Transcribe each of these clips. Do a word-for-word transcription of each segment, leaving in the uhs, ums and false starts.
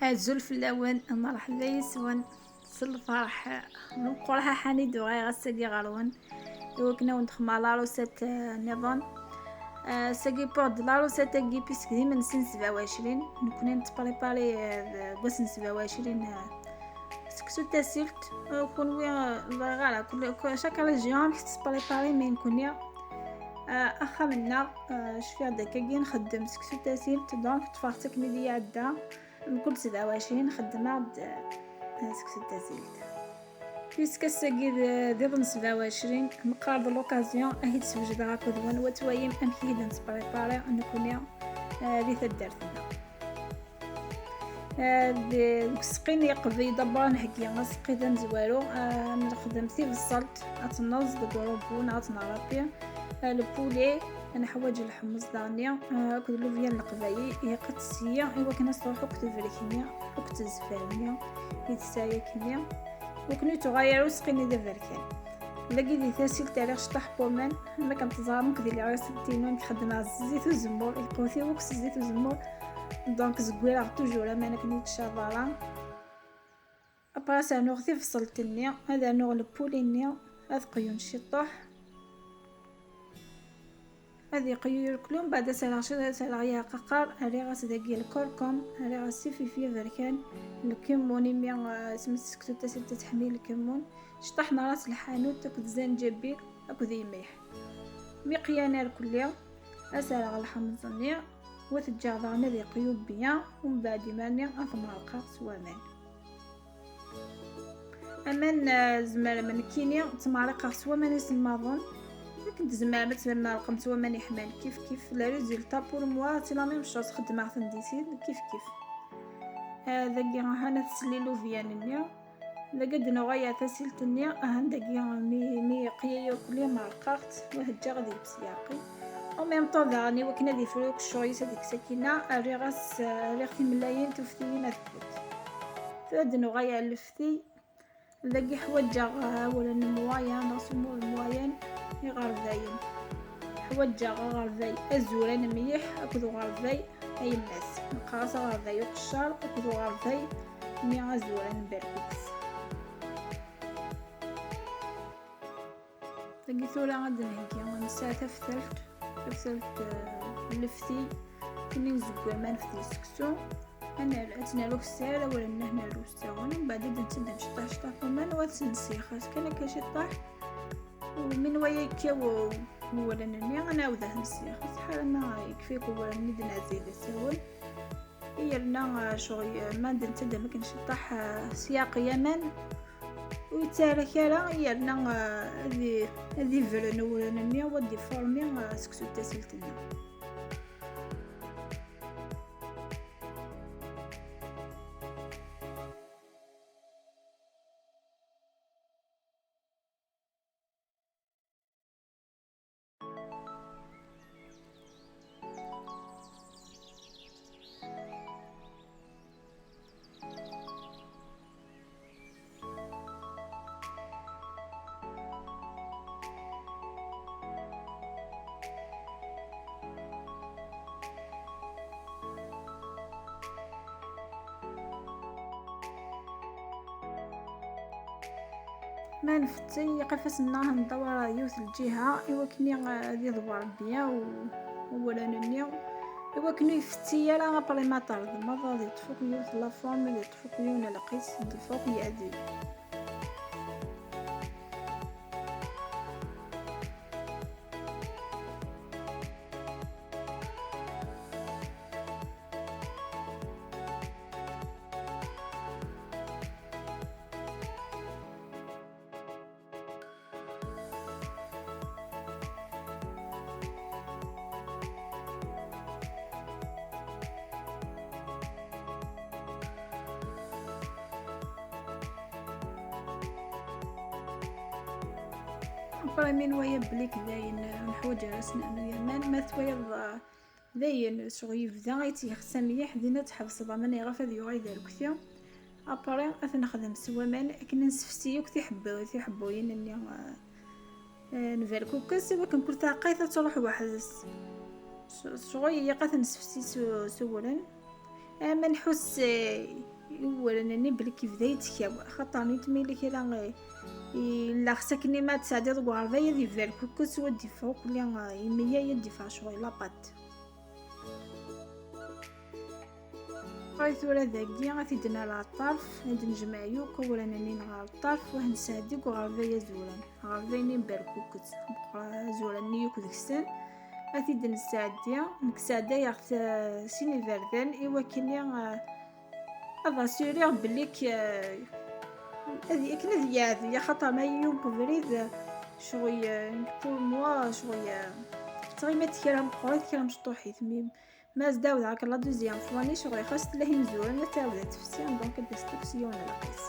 Azul fell-awen, mṛeḥba yes-wen. S lferḥ meqqer ḥaḥan i d-uɣaleɣ ass-agi ɣer-wen, i wakken ad wen-d-xedmeɣ la recette, eh, nniḍen. Eh, ass-agi pour d la recette-agi, puisque d imensi n sebɛa u ɛecrin, nekkni nettprépari, eh, deg wass n sebɛa u ɛecrin, eh, seksu tasilt. Eh, kunwi, eh, ẓriɣ ara, kul, kul, chaque région amek tettprépari, mais nekkni, eh, axxam-nneɣ, eh, cfiɣ-d akkagi nxeddem seksu tasilt, donc ṭṭfeɣ-tt akken i d-iɛedda. Mkul sebɛa u ɛecrin xeddmeɣ-d, eh, seksu tasilt. Puisque ass-agi d, d iḍ n sebɛa u ɛecrin, meqqar d l'occasion ad t-id-swejdeɣ akked-wen, u ad twalim amek i d-nettprépari nekkni, eh, di taddart-nneɣ. Eh, d, deg useqqi n yiqbel, d'abord ad nheggi aseqqi d amezwaru, eh, nexdem tibṣelt, ad tenneẓ deg uṛubu neɣ ad tenɛrapi, eh, le poulet, ad neḥwaǧ leḥmez daɣen, eh, akked lubya n leqbayel, yeqqet sya i wakken ad s-truḥ akk tebrek-nni, akk tezfer-nni i tesɛa akkenni, wakken ur tuɣal ara useqqi-nni d aberkan. Dagi di tasilt rriɣ ciṭṭaḥ n waman, am akken teẓram akk di lɣiṣ-inu nekk xeddmeɣ s zzit uzemmur, lqut-iw akk s zzit uzemmur, donc zeggireɣ toujours aman akken ur yettcaḍ ara. Après ad rnuɣ tibṣelt-nni, ad rnuɣ le poulet-nni, ad qeyyun ciṭṭaḥ. Ad yeqyu irkelli, mbeɛd ad s-rreɣ ciṭ, ad s-rreɣ i aqaqar, rriɣ-as dagi lkurkum, rriɣ-as ifif aberkan, lkemmun, imi, eh, asmi tessektu tasilt ad teḥmi lkemmun, ciṭṭaḥ n ras lḥanut akked zanǧabil akked yemriḥ. Mi qyan irkelli, ad s-rreɣ lḥemẓ-nni, u ad t-ǧǧeɣ daɣen ad yeqyu bien, u mbeɛd iman-nni ad t-merqeɣ s waman. Aman, eh, tzemrem nekkini ttmerriqeɣ s waman isemmaḍen. Akken tzemrem ad tmerqem s waman iḥman kif kif. Le résultat pour moi, c'est la même chose, xeddmeɣ-ten di sin kif kif. Eh, dagi ahan ad tsel ilubyan-nni. Dagi ad d-nuɣal ɣer tasilt-nni, ahan dagi mi, mi yeqya irkelli merqeɣ-t, u ad t-ǧǧeɣ ad yelbes yeɛqel. En même temps daɣen, i wakken ad ifru akk ccɣel-is, ad yekkes akkin-a, rriɣ-as, rriɣ timellayin tuftiyin ad ffut. Tura ad d-nuɣal ɣer lefti. Dagi ḥwaǧeɣ, ah, awren moyen, neɣ s umur moyen, iɣerbayen. Ḥwaǧeɣ aɣerbay azuran mliḥ akked uɣerbay ayemmas. Neqqar-as aɣerbay uqeccar akked uɣerbay-nni azuran n berkukes. Dagi tura ad d-nheggi, nesɛa taftalt, taftalt, eh, n lefti, akken i nzeggu aman f di seksu. Ad ner-, ad tt-nerr ukessar, awren-nni ad nerr ussaɣen, mbeɛd ad d-nteddem ciṭṭaḥ ciṭṭaḥ n waman, u ad tt-nsiɣ, xas kan akka ciṭṭaḥ. U min waya yekkaw u-, uwren-nni, ad nɛawed ad t-nsiɣ. Ur ttḥar ma yekfa-k uwren-nni d-nɛezzi d asawen. Yerna, ah, ccɣel, ah, ma d-nteddem akken ciṭṭaḥ, ah, s yeɛqel aman, ur yettarak ara, yerna, ah, ad i-, ad ibren uwren-nni, u ad d-iformi, ah, seksu n tasilt-nni. Ma nfetti iqafasen-nneɣ ad ndawar ɣer yiwet lǧiha i wakken i, ad iḍewwer bien u-, uwren-nni, i wakken ur ifetti ara après ma terḍem, ad iṭṭef akk yiwet la forme, ad iṭṭef akk yiwen lqis, d fuk yeɛdil. Après, mi nwala belli dayen, eh, neḥwaǧ ara s-nernu aman, ma twalaḍ, eh, dayen, ccɣel yebda, ad yettgexsa mliḥ, din ad tḥebseḍ aman iɣef ad yuɣal d arekti. Après, ad t-nexdem s waman, akken ad nsefsi akk tiḥebbu-, tiḥebbuyin-nni, eh, eh, n berkukes, i wakken kul taɛeqqayt ad truḥ weḥd-s. S-, ccɣel ilaq ad t-nsefsi s, s uwren. Ama nḥus, eh, i uwren-nni belli yebda yettkaw, axaṭer nitni ila kra, eh, illa xs akken ma tesɛeddiḍ deg uɣerbay ad iberkukes, wa d-iffeɣ ukli, eh, imeyya, ad d-iffeɣ ccɣel la pâte. Ay tura dagi, ad t-id-nerr ɣer ṭṭerf, ad d-nejmeɛ yakk awren-nni ɣer ṭṭerf, u ad nesɛeddi deg uɣerbay azuran. Aɣerbay-nni n berkukes, meqqer azuran-nni yakk deg-sen, ad t-id-nesɛeddi, nekk sɛeddayeɣ-t, eh, sin iberdan, i wakken, eh, ad asuriɣ belli k-, eh, ad, akken ad yeɛdel, axaṭer ma yewweḍ ubrid, eh, ccɣel, eh, pour moi, ccɣel, eh, tettɣimi-d kra meqqrit, kra mecṭuḥit, mi Ma as-d-ɛawdeɣ akka la deuxième fois, nni ccɣel xas tella imzuren, ad tɛawed ad tefsi, donc ad d-testukes yiwen lqis.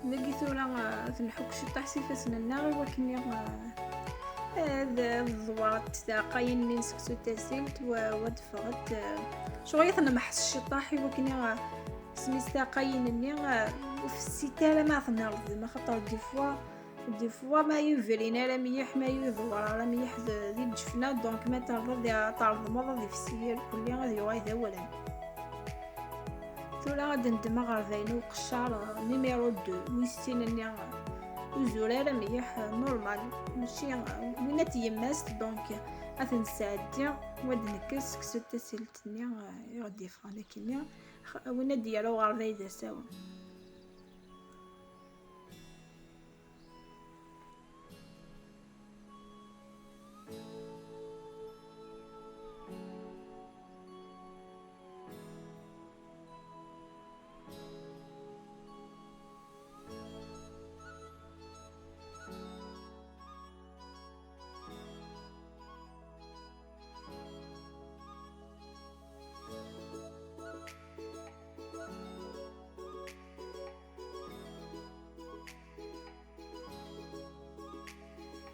Dagi tura, eh, ad nḥukk ciṭṭaḥ s ifassen-nneɣ i wakken, eh, ad, ad ḍewwrent tɛeqqayin-nni n seksu n tasilt, wa, wa d-ffɣent, eh, ccɣel ad ten-nemḥes ciṭṭaḥ i wakken, eh, isem-is tɛeqqayin-nni, eh, ur fessint ara ma ad ten-nerẓem, axaṭer des fois, des fois ma yebrin ara mliḥ, ma yedwar ara mliḥ d, di lǧefna, donc ma terḍeḍ, terḍmeḍ ad ifessi irkelli, ad yuɣal d awran. Tura ad d-neddem aɣerbay n uqeccar, numéro deux, wis sin-nni, ur zur ara mliḥ, normal, mačči, win ad t-yemmast, donc ad t-nesɛeddi, wa d-nekkes seksu n tasilt-nni, i ɣ-d-yeffɣen akkenni, win ad d-yerr uɣerbay d asawen.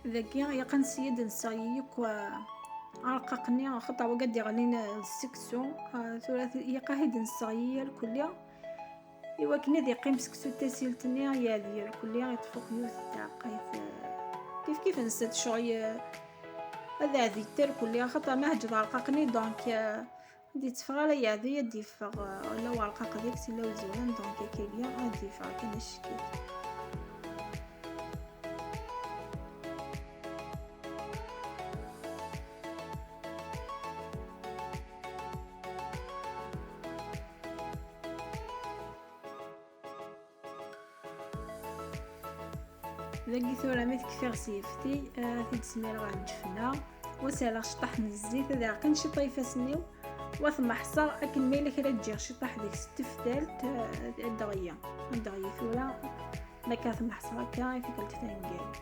Dagi ilaq ad nseɣli akk, eh, arqaq-nni, axaṭer wagi ad d-iɣlin, eh, d seksu. Eh, tura t-, ilaq ad t-id-nesseɣli irkelli, i wakken ad iqqim seksu n tasilt-nni yeɛdel irkelli, iṭṭef akk yiwet n tɛeqqayt, eh, kif kif nsant ccɣel, eh, ad ɛedlent irkelli, axaṭer ma heǧǧeḍ arqaq-nni, donc, eh, Ur d-itteffeɣ ara yeɛdel, ad d-iffeɣ, eh, illa uɛerqaq deg-s, illa uzuran, donc akkagi ad d-iffeɣ kan acekk-it. Dagi tura mi t-kfiɣ s yefti, eh, ad t-id-smireɣ ɣer lǧefna, wa serreɣ ciṭṭaḥ n zzit, ad ɛeqqen ciṭṭaḥ ifassen-iw, wa t-meḥseɣ akken ma yella kra ǧǧiɣ ciṭṭaḥ deg-s n teftalt, eh, ad d-ɣeyya, ad d-ɣeyya tura, ma akka t-meḥseɣ akka i tikkelt taneggarut.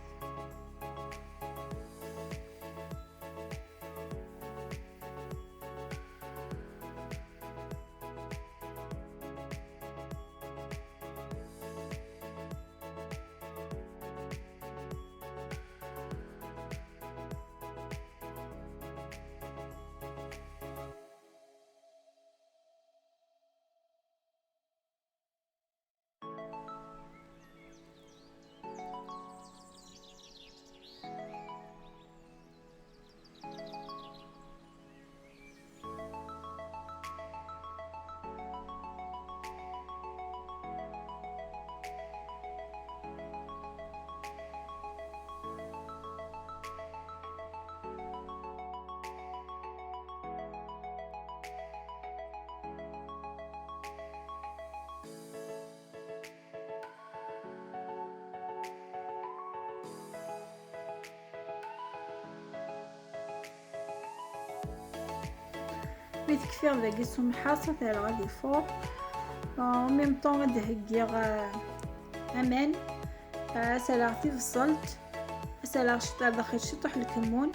Mi t-kfiɣ dagi s umḥaṣ, ad t-rreɣ ad ifuṛ. En même temps ad d-heggiɣ, euh, aman. Euh, ad s-rreɣ tibṣelt. Ad s-rreɣ ciṭ-, ar daxel ciṭuḥ lkemmun.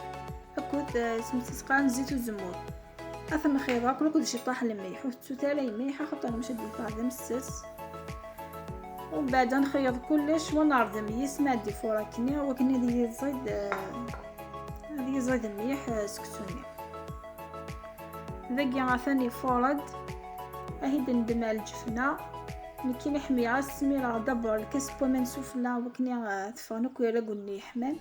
Akked, euh, isem-is qqaren zzit uzemmur. Ad ten-nxiḍ akk akked ciṭuḥ lmelḥ. Ur tettut ara lmelḥ, axaṭer maca ad yeffeɣ d amessas. Umbeɛd ad nxeyyeḍ kullec, wa nɛerḍem yis ma ad d-ifuṛ akkenni, wakken ad yiẓid, euh, ad yiẓid mliḥ, euh, seksu-nni. Dagi atan ifuṛ-d. Ahi d-neddem ar lǧefna. Nekkini ḥemmleɣ ad smireɣ d'abord lkas n waman sufella, wakken ad teffɣen akk iraggen-nni yeḥman.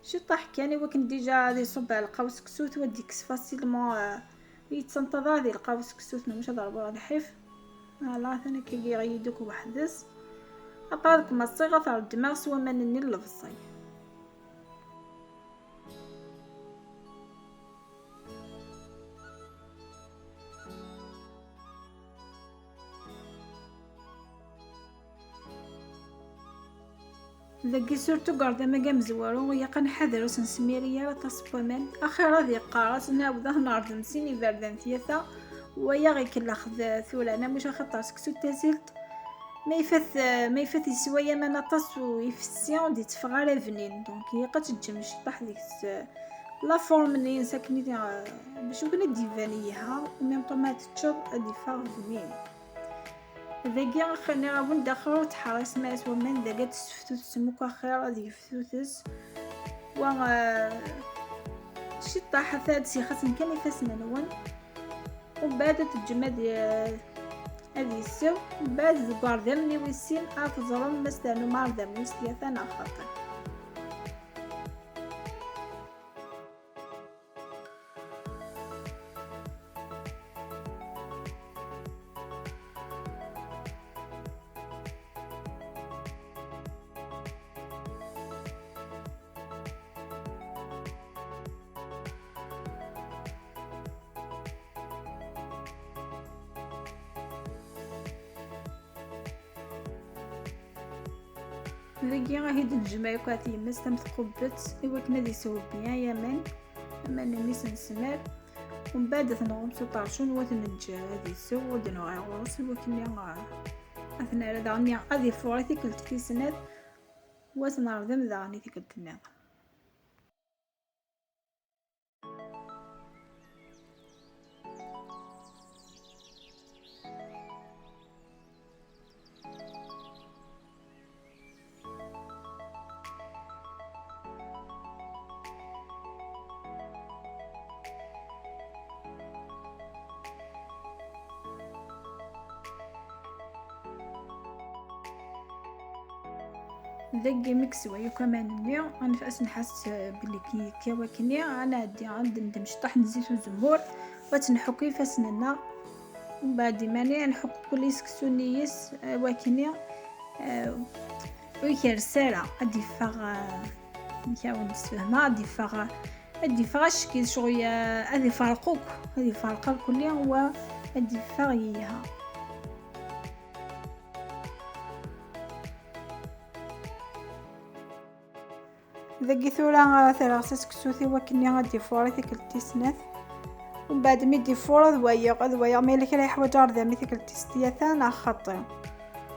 Ciṭṭaḥ kan, i wakken déjà ad iṣubb ar lqaw seksu-t, wa d-ikkes facilement, euh, ur yettenṭaḍ ara di lqaw seksu-t, maca ad ṛbuɣ lḥif. Voilà, atan akka giɣ-iyi-d akk weḥd-s. Après ad kem-ssiɣ ad t-reddmeɣ s waman-nni n lebṣel. Dagi surtout garde-am-agi amezwaru, ilaq ad nḥader ur s-nesmiri ara aṭas n waman. Axir ad iqqar, ad s-nɛawed ad t-nɛerḍem sin iberdan tyata, waya ikellex d tura, namuc axaṭer seksu n tazilt, ma ifat, ma ifat yeswa aman aṭas u ifessi, ur d-itteffeɣ ara bnin. Donc ilaq ad teǧǧem ciṭṭaḥ deg-s la forme-nni-ines akken i, bac akken ad d-iban yelha, u même temps ma teččeḍ ad d-iffeɣ bnin. Dagi axir nniɣ-awen-d axir ur ttḥerrisem ara s waman, dagi ad tesseftutsem akk axir ad yeftuts. Wa, eh, ciṭṭaḥ ad s-ixaṣem kan ifassen-nwen. Umbeɛd ad teǧǧem ad, ad yessew. Umbeɛd deg uɛerḍam-nni wis sin ad teẓrem ma s ternum aɛerḍam wis tlata neɣ xaṭi. Dagi ahi d-nejmeɛ akk at yemma-s tam tqubbet i wakken ad isew bien yaman, aman-nni s nesmar. Umbeɛd ad t-nɣum s uṭercun, wa t-neǧǧ ad isew, wa d-nɣi ɣur-s i wakken ad t-nerr daɣen ad ifuṛ i tikkelt tis snat, wa t-nerḍem daɣen i tikkelt nniḍen. Dagi mi yeswa yakk aman-nni, ad nḥess belli yekkaw akkenni, ad nɛeddi ad d-neddem ciṭṭaḥ n zzit uzemmur, u ad nḥukk ifassen-nneɣ. Umbeɛd imani ad nḥukk kulli seksu-nni yis, eh, wakkenni, eh, ur ikres ara, ad d-iffeɣ, eh, amek ara wen-d-sfehmeɣ, ad d-iffeɣ, ad d-iffeɣ acekk, d ccɣel, eh, ad iferreq akk, ad iferreq akk kulli, wa ad d-iffeɣ yelha. Dagi tura, ah, terɣes aseksut i wakken ad d-ifuṛ i tikkelt tis snat. Umbeɛd mi d-ifuṛ ad wayeɣ, ad wayeɣ ma yella kra yeḥwaǧ aɛerḍam i tikkelt tis tlata neɣ xaṭi.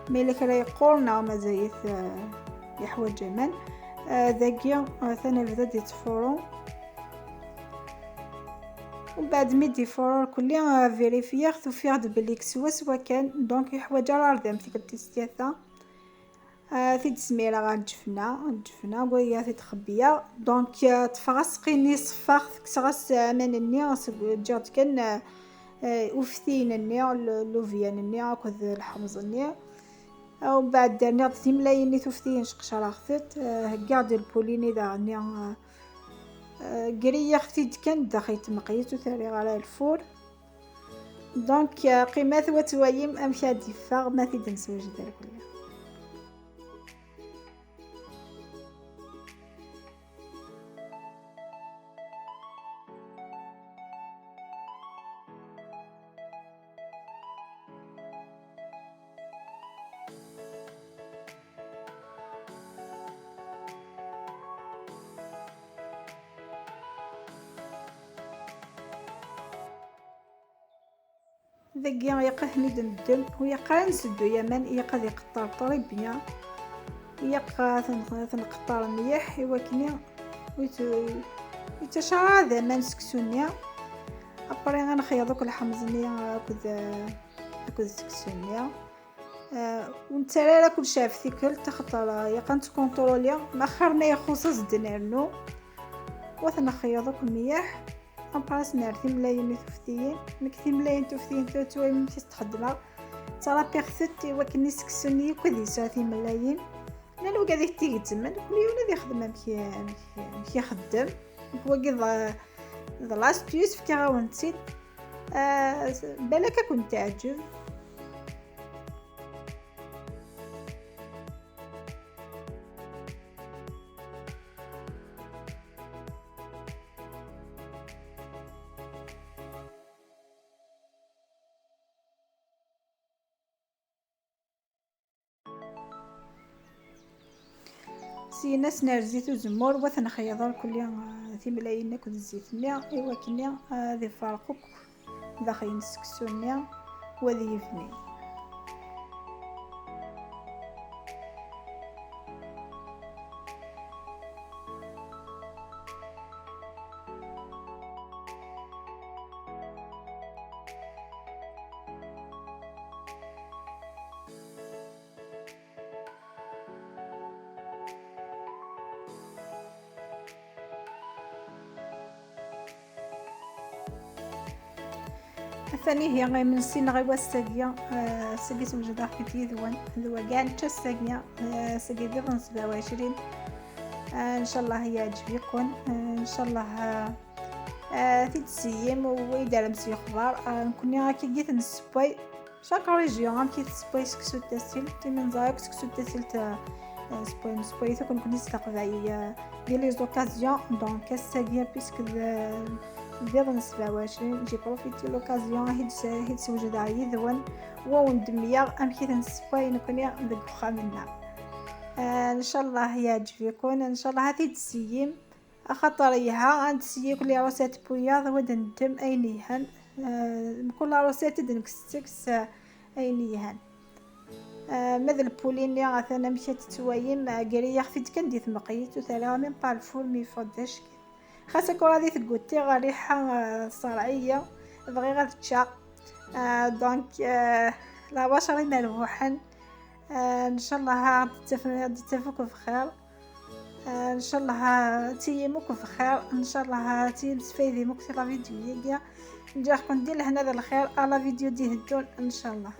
Ma yella kra yeqqur neɣ mazal-it, ah, yeḥwaǧ aman. Ah, dagi, ah, atan yebda d-ittfuṛu. Umbeɛd mi d-ifuṛ kulli, ah, vérifiyeɣ-t, ufiɣ-d belli swaswa kan, donc yeḥwaǧ ara aɛerḍam tikkelt tis tlata. Ah, t-id-smireɣ ɣer lǧefna, lǧefna, waya t-id-xebbiyeɣ. Donc, ah, ṭṭfeɣ aseqqi-nni, ṣeffaɣ-t, kkseɣ-as aman-nni, seg, ǧǧiɣ-d kan, ah, ah, uftiyen-nni, l-, llubyan-nni akked leḥmẓ-nni. Ah, umbeɛd rniɣ-d timlayin i tuftiyin, sqecreɣ-tent, ah, heggiɣ-d lpuli-nni daɣen-nni, ah, ah, griyeɣ-t-id kan daxel tmeqlit, ur t-rriɣ ara lfur. Donc, euh, qqimet ad twalim amek ad d-iffeɣ ma t-id-neswejder fell-i. Dagi yeqqa ten-id neddem, u yeqqa ad nseddu yaman, yeqqa ad iqeṭṭer très bien, yeqqa ad ten-, ad ten-nqeṭṭer mliḥ i wakken ur yett-, ur yettaččar ara d aman seksu-nni. Après ad nexyeḍ akk lḥemẓ-nni akked, akked seksu-nni. Ah, ur nettarra ara kullec ɣef tikkelt, axaṭer, ah, yeqqa ad nettkunṭruli, ma xir ma ixuṣ ad s-d-nernu. U ad t-nexyeḍ akk mliḥ. Après ad s-nerr timlayin i tuftiyin. Nekk timlayin tuftiyin tura tura amek i s-tt-xeddmeɣ. Ttṛapiɣ-tent i wakken seksu-nni akk ad yesɛu timlayin. Llan wigad i t-igezzmen, kul yiwen ad ixdem amek, amek, amek ixeddem. Nekk wagi d, d l'astuce, fkiɣ-awen-tt-id. Ah, balak ad kent-teɛǧeb. Syin ad s-nerr zzit uzemmur, u ad t-nexyeḍ irkelli, ah, timlayin akked zzit-nni, i wakken ad iferq akk daxel n seksu-nni, u ad yebni. Atan ihi imensi-nneɣ i wass-agi, ah, ass-agi swejdeɣ-t-id yid-wen, d wagi nečča ass-agi, ah, ass-agi d iḍ n sebɛa u ɛecrin. Ah, ncallah yeɛǧeb-iken, ah, ncallah, ah, ah, ad t-id-tseyyim u ad d-terrem s lexbar. Ah, nekkni akkagi t-nessewway. Chaque région amek i tessewway seksu n tasilt, imi neẓra akk seksu n tasilt, euh, euh, sewwayen, sewwayen-t akk nekkni s teqbaylit, euh, di les occasions. Donc ass-agi, puisque d, d iḍ n sebɛa u ɛecrin, j'ai profité l'occasion ad t-, ad t-ssewjdeɣ yid-wen, u ad wen-d-mmleɣ amek i t-nessewway nekkni deg uxxam-nneɣ. Euh, ncallah yeɛǧeb-iken, ncallah ad t-id-tseyyim. Axaṭer yelha ad nesseyyi les recettes n wiyaḍ, u ad neddem ayen yelhan. Euh, mkul la recette ad d-nekkes seg-s, euh, ayen yelhan. Euh, ma d lpuli-nni atan amek ad t-tettwayim, euh, gri-yaɣ-t-id kan di tmeqlit, ur t-rriɣ même pas le four, mi yeffeɣ-d d acekk. Xas akka ur ad t-ggutiɣ rriḥa, euh, ṣṣerɛiya, bɣiɣ ad ččeɣ. Euh, donc, euh, lɛawacer imerbuḥen. Euh, ncallah ad d-taf-, ad d-tafuk bxir. آه، ان شاء الله تيموك بخير، ان شاء الله تيم تفايدي موك في la vidéo ياكيا. نجاحكم دير لهنا هذا الخير على vidéo دي هدون ان شاء الله.